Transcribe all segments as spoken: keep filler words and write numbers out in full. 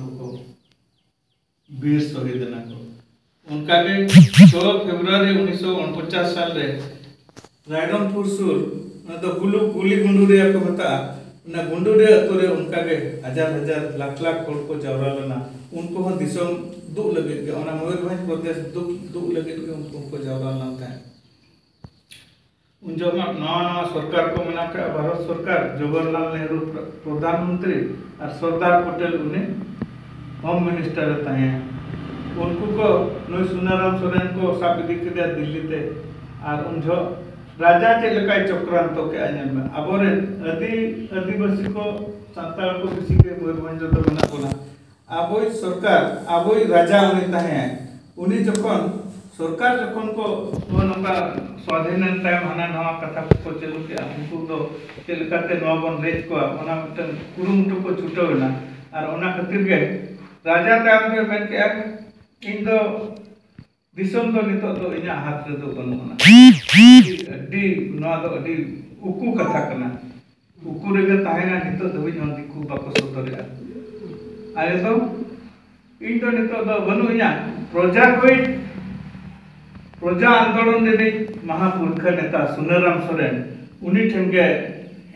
ᱠᱚᱠᱚ ᱵᱤᱨ ᱥᱚᱦᱤᱫ ᱮᱱᱟ ᱠᱚ᱾ ᱚᱱᱠᱟᱜᱮ ᱪᱷᱚ ᱯᱷᱮᱵᱽᱨᱩᱣᱟᱨᱤ ᱩᱱᱤᱥᱥᱚ ᱩᱱᱯᱚᱪᱟᱥ ᱥᱟᱞ ᱨᱮ ᱨᱟᱭᱨᱚᱝᱯᱩᱨ ᱥᱩᱨ, ᱚᱱᱟ ᱫᱚ ᱜᱩᱞᱩ-, ᱜᱩᱞᱤ ᱜᱩᱸᱰᱩᱨᱤᱭᱟ ᱠᱚ ᱢᱮᱛᱟᱜᱼᱟ, ᱚᱱᱟ ᱜᱩᱸᱰᱩᱨᱤᱭᱟ ᱟᱹᱛᱩ ᱨᱮ ᱚᱱᱠᱟᱜᱮ ᱦᱟᱡᱟᱨ ᱦᱟᱡᱟᱨ, ᱞᱟᱠᱷ ᱞᱟᱠᱷ ᱦᱚᱲ ᱠᱚ ᱡᱟᱣᱨᱟ ᱞᱮᱱᱟ᱾ ᱩᱱᱠᱩ ᱦᱚᱸ ᱫᱤᱥᱚᱢ ᱫᱩᱜ ᱞᱟᱹᱜᱤᱫ ᱜᱮ, ᱚᱱᱟ ᱢᱚᱭᱩᱨᱵᱷᱚᱸᱡᱽ ᱯᱨᱚᱫᱮᱥ ᱫᱩᱜ, ᱫᱩᱜ ᱞᱟᱹᱜᱤᱫ ᱜᱮ ᱩᱱᱠᱩ ᱦᱚᱸᱠᱚ ᱡᱟᱣᱨᱟ ᱞᱮᱱ ᱛᱟᱦᱮᱸᱫ᱾ ᱩᱱ ᱡᱚᱦᱚᱜ ᱢᱟ ᱱᱟᱣᱟ ᱱᱟᱣᱟ ᱥᱚᱨᱠᱟᱨ ᱠᱚ ᱵᱮᱱᱟᱣ ᱠᱮᱫᱼᱟ, ᱵᱷᱟᱨᱚᱛ ᱥᱚᱨᱠᱟᱨ, ᱡᱚᱣᱟᱦᱚᱨᱞᱟᱞ ᱱᱮᱦᱨᱩ ᱯᱨᱚ-, ᱯᱨᱚᱫᱷᱟᱱ ᱢᱚᱱᱛᱨᱤ ᱟᱨ ᱥᱚᱨᱫᱟᱨ ᱯᱚᱴᱮᱞ ᱩᱱᱤ ᱦᱳᱢ ᱢᱤᱱᱤᱥᱴᱟᱨ ᱮ ᱛᱟᱦᱮᱸᱭᱟ᱾ ᱩᱱᱠᱩ ᱠᱚ ᱱᱩᱭ ᱥᱩᱱᱟᱨᱟᱢ ᱥᱚᱨᱮᱱ ᱠᱚ ᱥᱟᱵ ᱤᱫᱤ ᱠᱮᱫᱮᱭᱟ ᱫᱤᱞᱞᱤ ᱛᱮ, ᱟᱨ ᱩᱱ ᱡᱚᱦᱚᱜ ᱨᱟᱡᱟ ᱪᱮᱫ ᱞᱮᱠᱟᱭ ᱪᱚᱠᱨᱟᱱᱛᱚ ᱠᱮᱫᱼᱟ ᱧᱮᱞ ᱢᱮ᱾ ᱟᱵᱚᱨᱮᱱ ᱟᱹᱫᱤ-, ᱟᱹᱫᱤᱵᱟᱹᱥᱤ ᱠᱚ, ᱥᱟᱱᱛᱟᱲ ᱠᱚ ᱵᱮᱥᱤ ᱜᱮ ᱢᱚᱭᱩᱨᱵᱷᱚᱸᱡᱽ ᱨᱮᱫᱚ ᱢᱮᱱᱟᱜ ᱵᱚᱱᱟ᱾ ᱟᱵᱚᱭᱤᱡ ᱥᱚᱨᱠᱟᱨ, ᱟᱵᱚᱭᱤᱡ ᱨᱟᱡᱟ ᱩᱱᱤ ᱛᱟᱦᱮᱸᱭᱟᱭ, ᱩᱱᱤ ᱡᱚᱠᱷᱚᱱ ᱥᱚᱨᱠᱟᱨ ᱡᱚᱠᱷᱚᱱ ᱠᱚ ᱱᱚᱜᱼᱚ ᱱᱚᱝᱠᱟ ᱥᱣᱟᱫᱷᱤᱱ ᱮᱱ ᱛᱟᱭᱚᱢ ᱦᱟᱱᱟ ᱱᱟᱣᱟ ᱠᱟᱛᱷᱟ ᱠᱚᱠᱚ ᱪᱟᱹᱞᱩ ᱠᱮᱜᱼᱟ, ᱩᱱᱠᱩ ᱫᱚ ᱪᱮᱫ ᱞᱮᱠᱟᱛᱮ ᱱᱚᱣᱟ ᱵᱚᱱ ᱨᱮᱡ ᱠᱚᱣᱟ, ᱚᱱᱟ ᱢᱤᱫᱴᱟᱝ ᱠᱩᱨᱩᱢᱩᱴᱩ ᱠᱚ ᱪᱷᱩᱴᱟᱹᱣ ᱮᱱᱟ᱾ ᱟᱨ ᱚᱱᱟ ᱠᱷᱟᱹᱛᱤᱨ ᱜᱮ ᱨᱟᱡᱟ ᱛᱟᱭᱚᱢ ᱫᱚᱭ ᱢᱮᱱ ᱠᱮᱜᱼᱟ, ᱤᱧ ᱫᱚ ᱫᱤᱥᱚᱢ ᱫᱚ ᱱᱤᱛᱚᱜ ᱫᱚ ᱤᱧᱟᱹᱜ ᱦᱟᱛ ᱨᱮᱫᱚ ᱵᱟᱹᱱᱩᱜ ᱟᱱᱟ᱾ ᱟᱹᱰᱤ, ᱱᱚᱣᱟ ᱫᱚ ᱟᱹᱰᱤ ᱩᱠᱩ ᱠᱟᱛᱷᱟ ᱠᱟᱱᱟ᱾ ᱩᱠᱩ ᱨᱮᱜᱮ ᱛᱟᱦᱮᱱᱟ, ᱱᱤᱛᱚᱜ ᱫᱷᱟᱹᱵᱤᱡ ᱦᱚᱸ ᱫᱤᱠᱩ ᱵᱟᱠᱚ ᱥᱚᱫᱚᱨᱮᱜᱼᱟ᱾ ᱟᱞᱮ ᱫᱚ, ᱤᱧ ᱫᱚ ᱱᱤᱛᱚᱜ ᱫᱚ ᱵᱟᱹᱱᱩᱜ ᱤᱧᱟ, ᱯᱨᱚᱡᱟ ᱠᱚᱭᱤᱡ, ᱯᱨᱚᱡᱟ ᱟᱱᱫᱳᱞᱚᱱ ᱨᱤᱱᱤᱡ ᱢᱟᱦᱟ ᱯᱩᱨᱠᱷᱟᱹ ᱱᱮᱛᱟ ᱥᱩᱱᱟᱹᱨᱟᱢ ᱥᱚᱨᱮᱱ, ᱩᱱᱤ ᱴᱷᱮᱱ ᱜᱮ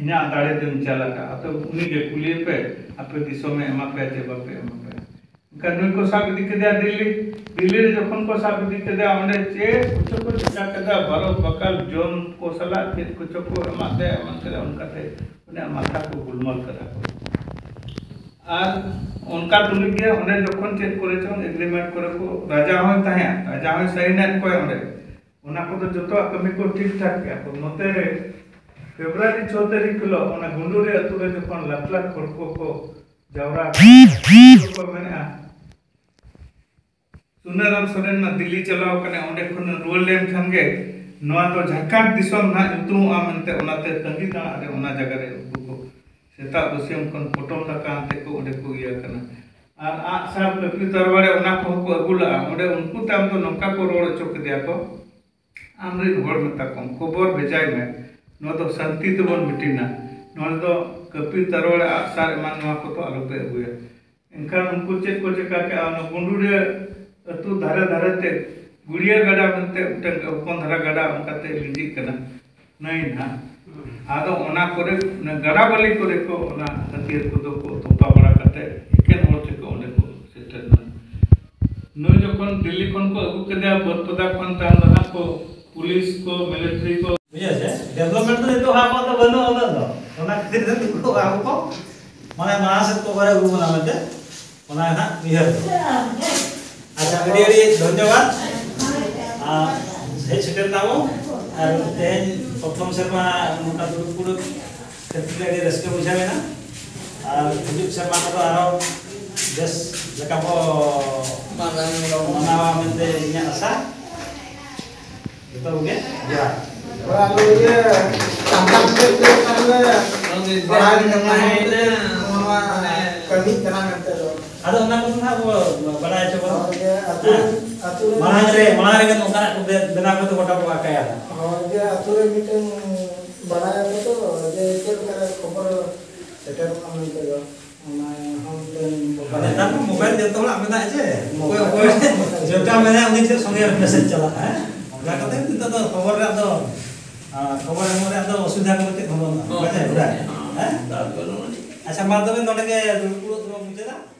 ᱤᱧᱟᱹᱜ ᱫᱟᱲᱮ ᱫᱚᱧ ᱪᱟᱞ ᱟᱠᱟᱫᱼᱟ᱾ ᱟᱫᱚ ᱩᱱᱤ ᱜᱮ ᱠᱩᱞᱤᱭᱮ ᱯᱮ, ᱟᱯᱮ ᱫᱤᱥᱚᱢᱮ ᱮᱢᱟ ᱯᱮᱭᱟ ᱪᱮ ᱵᱟᱯᱮ ᱮᱢᱟ ᱯᱮᱭᱟ᱾ ᱮᱱᱠᱷᱟᱱ ᱱᱩᱭ ᱠᱚ ᱥᱟᱵ ᱤᱫᱤ ᱠᱮᱫᱮᱭᱟ ᱫᱤᱞᱞᱤ᱾ ᱫᱤᱞᱞᱤ ᱨᱮ ᱡᱚᱠᱷᱚᱱ ᱠᱚ ᱥᱟᱵ ᱤᱫᱤ ᱠᱮᱫᱮᱭᱟ, ᱚᱸᱰᱮ ᱪᱮᱫ ᱠᱚᱪᱚ ᱠᱚ ᱪᱤᱠᱟ ᱠᱮᱫᱟ, ᱵᱟᱨᱚ ᱵᱟᱠᱟᱞ ᱡᱚᱢ ᱠᱚ ᱥᱟᱞᱟᱜ ᱪᱮᱫ ᱠᱚᱪᱚ ᱠᱚ ᱮᱢᱟᱫ ᱛᱟᱭᱟ, ᱮᱢᱟᱱ ᱠᱮᱫᱟ, ᱚᱱᱠᱟᱛᱮ ᱩᱱᱤᱭᱟᱜ ᱢᱟᱛᱷᱟ ᱠᱚ ᱜᱩᱞᱢᱟᱞ ᱠᱟᱫᱟ ᱠᱚ᱾ ᱟᱨ ᱚᱱᱠᱟ ᱛᱩᱞᱩᱡ ᱜᱮ ᱚᱸᱰᱮ ᱡᱚᱠᱷᱚᱱ ᱪᱮᱫ ᱠᱚᱨᱮ ᱪᱚᱝ ᱮᱜᱽᱨᱤᱢᱮᱱᱴ ᱠᱚᱨᱮ ᱠᱚ, ᱨᱟᱡᱟ ᱦᱚᱸᱭ ᱛᱟᱦᱮᱸᱫ, ᱨᱟᱡᱟ ᱦᱚᱸᱭ ᱥᱟᱭᱤᱱ ᱮᱫ ᱠᱚᱣᱟᱭ ᱚᱸᱰᱮ, ᱚᱱᱟ ᱠᱚᱫᱚ ᱡᱚᱛᱚᱣᱟᱜ ᱠᱟᱹᱢᱤ ᱠᱚ ᱴᱷᱤᱠ ᱴᱷᱟᱠ ᱠᱮᱜᱼᱟ ᱠᱚ᱾ ᱱᱚᱛᱮ ᱨᱮ ᱯᱷᱮᱵᱽᱨᱩᱣᱟᱨᱤ ᱪᱷᱚ ᱛᱟᱹᱨᱤᱠᱷ ᱦᱤᱞᱳᱜ ᱚᱱᱟ ᱜᱩᱸᱰᱩᱨᱤ ᱟᱹᱛᱩ ᱨᱮ ᱡᱚᱠᱷᱚᱱ ᱞᱟᱠᱷ ᱞᱟᱠᱷ ᱦᱚᱲ ᱠᱚᱠᱚ ᱡᱟᱣᱨᱟ ᱟᱠᱟᱱᱟ, ᱠᱚ ᱢᱮᱱᱮᱫᱼᱟ, ᱥᱩᱱᱟᱹᱨᱟᱢ ᱥᱚᱨᱮᱱ ᱢᱟ ᱫᱤᱞᱞᱤ ᱪᱟᱞᱟᱣ ᱠᱟᱱᱟᱭ, ᱚᱸᱰᱮ ᱠᱷᱚᱱ ᱨᱩᱣᱟᱹᱲ ᱞᱮᱱᱠᱷᱟᱱ ᱜᱮ ᱱᱚᱣᱟ ᱫᱚ ᱡᱷᱟᱲᱠᱷᱚᱸᱰ ᱫᱤᱥᱚᱢ ᱱᱟᱦᱟᱜ ᱧᱩᱛᱩᱢᱚᱜᱼᱟ ᱢᱮᱱᱛᱮ, ᱚᱱᱟᱛᱮ ᱛᱟᱺᱜᱤ ᱛᱟᱲᱟᱜ ᱨᱮ ᱚᱱᱟ ᱡᱟᱭᱜᱟ ᱨᱮ ᱩᱱᱠᱩ ᱠᱚ ᱥᱮᱛᱟᱜ ᱵᱟᱹᱥᱭᱟᱹᱢ ᱠᱷᱚᱱ ᱯᱚᱴᱚᱢ ᱫᱟᱠᱟ ᱟᱱᱛᱮ ᱠᱚ ᱚᱸᱰᱮ ᱠᱚ ᱤᱭᱟᱹ ᱠᱟᱱᱟ᱾ ᱟᱨ ᱟᱜ ᱥᱟᱨ, ᱠᱟᱹᱯᱤ, ᱛᱟᱨᱣᱟᱲᱮ ᱚᱱᱟ ᱠᱚᱦᱚᱸ ᱠᱚ ᱟᱹᱜᱩ ᱞᱟᱜᱼᱟ᱾ ᱚᱸᱰᱮ ᱩᱱᱠᱩ ᱛᱟᱭᱚᱢ ᱫᱚ ᱱᱚᱝᱠᱟ ᱠᱚ ᱨᱚᱲ ᱦᱚᱪᱚ ᱠᱮᱫᱮᱭᱟ ᱠᱚ, ᱟᱢᱨᱮᱱ ᱦᱚᱲ ᱢᱮᱛᱟ ᱠᱚᱢ, ᱠᱷᱚᱵᱚᱨ ᱵᱷᱮᱡᱟᱭ ᱢᱮ, ᱱᱚᱣᱟ ᱫᱚ ᱥᱟᱱᱛᱤ ᱛᱮᱵᱚᱱ ᱢᱤᱴᱤᱝᱟ, ᱱᱚᱣᱟ ᱫᱚ ᱠᱟᱹᱯᱤ, ᱛᱟᱨᱣᱟᱲᱮ, ᱟᱜ ᱥᱟᱨ ᱮᱢᱟᱱ ᱱᱚᱣᱟ ᱠᱚᱫᱚ ᱟᱞᱚᱯᱮ ᱟᱹᱜᱩᱭᱟ᱾ ᱮᱱᱠᱷᱟᱱ ᱩᱱᱠᱩ ᱪᱮᱫ ᱠᱚ ᱪᱮᱠᱟ ᱠᱮᱜᱼᱟ, ᱚᱱᱟ ᱜᱩᱸᱰᱩᱨᱤᱭᱟᱹ ᱟᱹᱛᱩ ᱫᱷᱟᱨᱮ ᱫᱷᱟᱨᱮ ᱛᱮ ᱜᱩᱲᱤᱭᱟᱹ ᱜᱟᱰᱟ ᱢᱮᱱᱛᱮ ᱢᱤᱫᱴᱟᱝ ᱦᱚᱯᱚᱱ ᱫᱷᱟᱨᱟ ᱜᱟᱰᱟ ᱚᱱᱠᱟᱛᱮ ᱞᱤᱸᱡᱤᱜ ᱠᱟᱱᱟ, ᱱᱟᱹᱭ ᱱᱟᱦᱟᱜ᱾ ᱟᱫᱚ ᱚᱱᱟ ᱠᱚᱨᱮ, ᱚᱱᱟ ᱜᱟᱰᱟ ᱵᱟᱹᱞᱤ ᱠᱚᱨᱮ ᱠᱚ ᱚᱱᱟ ᱦᱟᱹᱛᱭᱟᱹᱨ ᱠᱚᱫᱚ ᱠᱚ ᱛᱚᱯᱟ ᱵᱟᱲᱟ ᱠᱟᱛᱮ ᱮᱠᱮᱱ ᱦᱚᱲ ᱛᱮᱠᱚ ᱚᱸᱰᱮ ᱠᱚ ᱥᱮᱴᱮᱨ ᱮᱱᱟ᱾ ᱱᱩᱭ ᱡᱚᱠᱷᱚᱱ ᱫᱤᱞᱞᱤ ᱠᱷᱚᱱ ᱠᱚ ᱟᱹᱜᱩ ᱠᱮᱫᱮᱭᱟ, ᱵᱟᱹᱨᱯᱟᱫᱟ ᱠᱷᱚᱱ, ᱛᱟᱭᱚᱢ ᱫᱚ ᱦᱟᱸᱜ ᱠᱚ ᱯᱩᱞᱤᱥ ᱠᱚ, ᱢᱤᱞᱤᱴᱟᱨᱤ ᱠᱚ᱾ ᱵᱩᱡᱷᱟᱹᱣ ᱥᱮ? ᱰᱮᱵᱷᱞᱚᱯᱢᱮᱱᱴ ᱫᱚ ᱱᱤᱛᱚᱜ ᱟᱵᱚᱣᱟᱜ ᱫᱚ ᱵᱟᱹᱱᱩᱜᱼᱟ ᱩᱱᱟᱹᱜ ᱫᱚ᱾ ᱚᱱᱟ ᱠᱷᱟᱹᱛᱤᱨ ᱛᱮ ᱱᱩᱠᱩ ᱟᱵᱚ ᱠᱚ ᱢᱟᱱᱮ ᱢᱟᱲᱟᱝ ᱥᱮᱫ ᱠᱚ ᱚᱠᱟᱨᱮ ᱟᱹᱜᱩ ᱵᱚᱱᱟ ᱢᱮᱱᱛᱮ ᱚᱱᱟ ᱜᱮ ᱦᱟᱸᱜ ᱩᱭᱦᱟᱹᱨ ᱫᱚ᱾ ᱟᱪᱪᱷᱟ, ᱟᱹᱰᱤ ᱟᱹᱰᱤ ᱫᱷᱚᱱᱭᱚᱵᱟᱫ᱾ ᱟᱨ ᱦᱮᱡ ᱥᱮᱴᱮᱨ ᱱᱟᱵᱚ᱾ ᱟᱨ ᱛᱮᱦᱮᱧ ᱯᱨᱚᱛᱷᱚᱢ ᱥᱮᱨᱢᱟ ᱱᱚᱝᱠᱟ ᱫᱩᱲᱩᱵ ᱠᱩᱲᱩᱵ ᱠᱷᱟᱹᱛᱤᱨ ᱛᱮ ᱟᱹᱰᱤ ᱨᱟᱹᱥᱠᱟᱹ ᱵᱩᱡᱷᱟᱹᱣ ᱮᱱᱟ᱾ ᱟᱨ ᱦᱤᱡᱩᱜ ᱥᱮᱨᱢᱟ ᱠᱚᱫᱚ ᱟᱨᱦᱚᱸ ᱵᱮᱥ ᱞᱮᱠᱟ ᱵᱚ ᱢᱟᱱᱟᱣᱟ ᱢᱮᱱᱛᱮ ᱤᱧᱟᱹᱜ ᱟᱥᱟ᱾ ᱡᱚᱛᱚ ᱠᱚᱜᱮ ᱡᱚᱦᱟᱨ᱾ ᱦᱳᱭ, ᱟᱫᱚ ᱤᱭᱟᱹ, ᱥᱟᱱᱛᱟᱲ ᱛᱮ ᱪᱮᱫ ᱞᱮᱠᱟ ᱵᱚᱞᱮ ᱵᱟᱲᱟᱭ ᱧᱟᱢᱟ ᱱᱚᱣᱟ ᱠᱟᱹᱢᱤ ᱠᱟᱱᱟ ᱢᱮᱱᱛᱮ ᱫᱚ᱾ ᱟᱫᱚ ᱚᱱᱟ ᱠᱚᱫᱚ ᱱᱟᱦᱟᱜ ᱵᱚ ᱵᱟᱲᱟᱭ ᱦᱚᱪᱚ ᱠᱚᱣᱟ᱾ ᱦᱳᱭ, ᱡᱮ ᱟᱹᱛᱩ ᱨᱮ, ᱦᱮᱸ᱾ ᱟᱹᱛᱩ ᱨᱮ ᱢᱟᱲᱟᱝ ᱨᱮ, ᱢᱟᱲᱟᱝ ᱨᱮᱜᱮ ᱱᱚᱝᱠᱟᱱᱟᱜ ᱠᱚ ᱵᱮ-, ᱵᱮᱱᱟᱣ ᱠᱟᱛᱮ ᱜᱚᱴᱟ ᱵᱚ ᱟᱠᱟᱭᱟ᱾ ᱦᱳᱭ, ᱡᱮ ᱟᱹᱛᱩ ᱨᱮ ᱢᱤᱫᱴᱮᱱ ᱵᱟᱲᱟᱭᱟᱠᱚ ᱛᱚ, ᱡᱮ ᱪᱮᱫ ᱞᱮᱠᱟ ᱨᱮ ᱠᱷᱚᱵᱚᱨ ᱥᱮᱴᱮᱨᱚᱜᱼᱟ ᱢᱮᱱᱛᱮ ᱫᱚ᱾ ᱚᱱᱟ ᱦᱚᱸ ᱢᱤᱫᱴᱮᱱ ᱵᱮᱯᱟᱨ᱾ ᱱᱮᱛᱟᱨ ᱢᱟ ᱢᱳᱵᱟᱭᱤᱞ ᱡᱚᱛᱚ ᱦᱚᱲᱟᱜ ᱢᱮᱱᱟᱜᱼᱟ ᱡᱮ, ᱚᱠᱚᱭ, ᱚᱠᱚᱭ ᱡᱚᱴᱟᱣ ᱢᱮᱱᱟᱭᱟ ᱩᱱᱤ ᱴᱷᱮᱱ ᱥᱚᱸᱜᱮ ᱨᱮ ᱢᱮᱥᱮᱡᱽ ᱪᱟᱞᱟᱜᱼᱟ, ᱦᱮᱸ? ᱚᱱᱟ ᱠᱟᱛᱮ ᱱᱤᱛᱚᱜ ᱫᱚ ᱠᱷᱚᱵᱚᱨ ᱨᱮᱭᱟᱜ ᱫᱚ, ᱟᱸ, ᱠᱷᱚᱵᱚᱨ ᱮᱢᱚᱜ ᱨᱮᱭᱟᱜ ᱫᱚ ᱚᱥᱩᱵᱤᱫᱷᱟ ᱠᱚᱫᱚ ᱪᱮᱫ ᱦᱚᱸ ᱵᱟᱹᱱᱩᱜᱼᱟ᱾ ᱦᱚᱸ, ᱵᱟᱝ ᱪᱮ? ᱦᱚᱸ, ᱦᱮᱸ? ᱦᱚᱸ, ᱟᱪᱪᱷᱟ, ᱢᱟ ᱛᱚᱵᱮ ᱱᱚᱰᱮ ᱜᱮ ᱫᱩᱲᱩᱵ ᱫᱩᱲᱩᱵ ᱛᱮᱵᱚᱱ ᱢᱩᱪᱟᱹᱫᱟ᱾